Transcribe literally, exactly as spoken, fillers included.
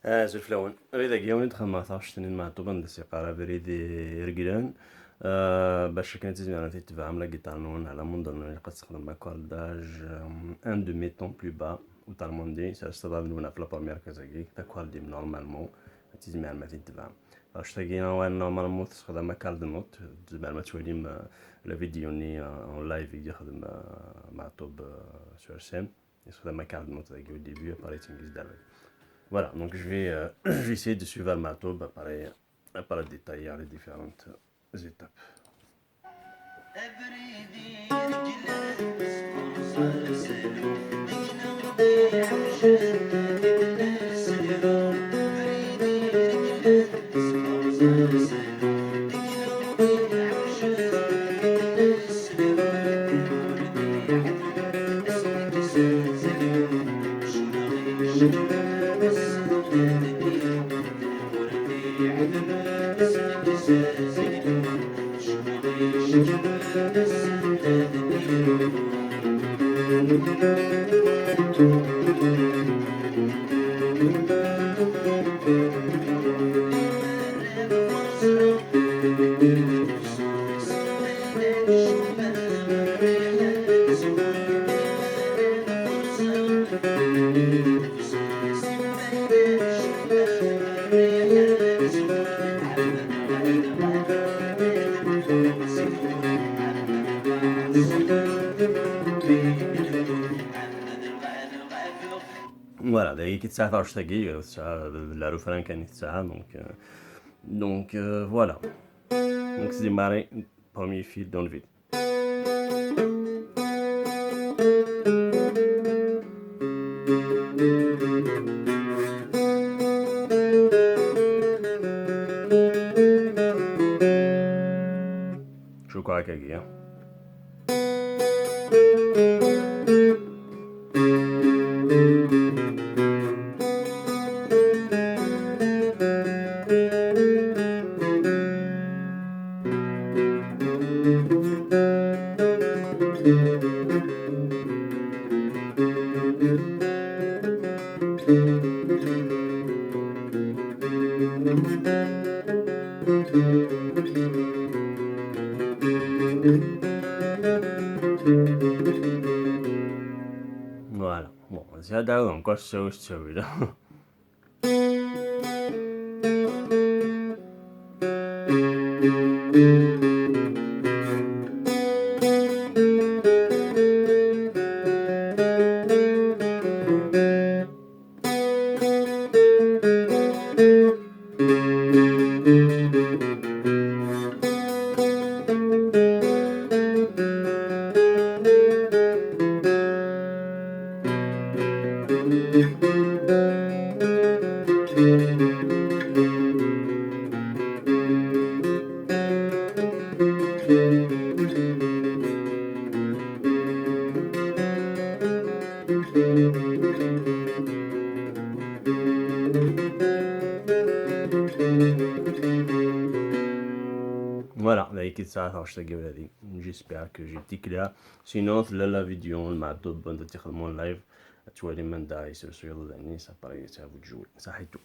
Azul fell-awen. Abrid-agi, awen-d xedmeɣ taɣect-nni n Meɛtub anda s-yeqqar Abrid ireglen. Ah, bac akken ad tizmirem ad t-id-tebɛem la guitare-nwen, ɛla muḍel-nwen, ilaq ad tessexdem accordages, euh, un demi-ton plus bas, ou talmondi, sers tabab-nwen ɣef la première case-agi, takwaldim normalement, ad tizmirem ad t-id-tebɛem. Taɣect-agi, normalement, tessexdam accordages, tzemrem ad twalim, euh, la vidéo-nni, euh, en live i d-yexdem, euh, Meɛtub, euh, sur scène. Yessexdam accordages dagi au début, après yettengiz-d abrid. Voilà, donc je vais, euh, je vais essayer de suivre Meɛtub, après, après détailler les différentes étapes. Voilà, dagi i tesɛa taɣect-agi, tesɛa d la refrain kan i tesɛa, donc, euh, donc, euh, voilà. Donc, c'est démarré, premier fil dans le vide. Je crois que, hein. Voilà. Bon, c'est à Daron, quoi, c'est au, c'est au, là. Voilà, d ayagi i tesɛa taɣect-agi ula d i. J'espère que j'ai été clair. Sinon, tella la vidéo n Meɛtub anda tt-ixdem en live. Ad twalim anda yessersu iḍudan-is, après, c'est à vous de jouer. Saḥitu.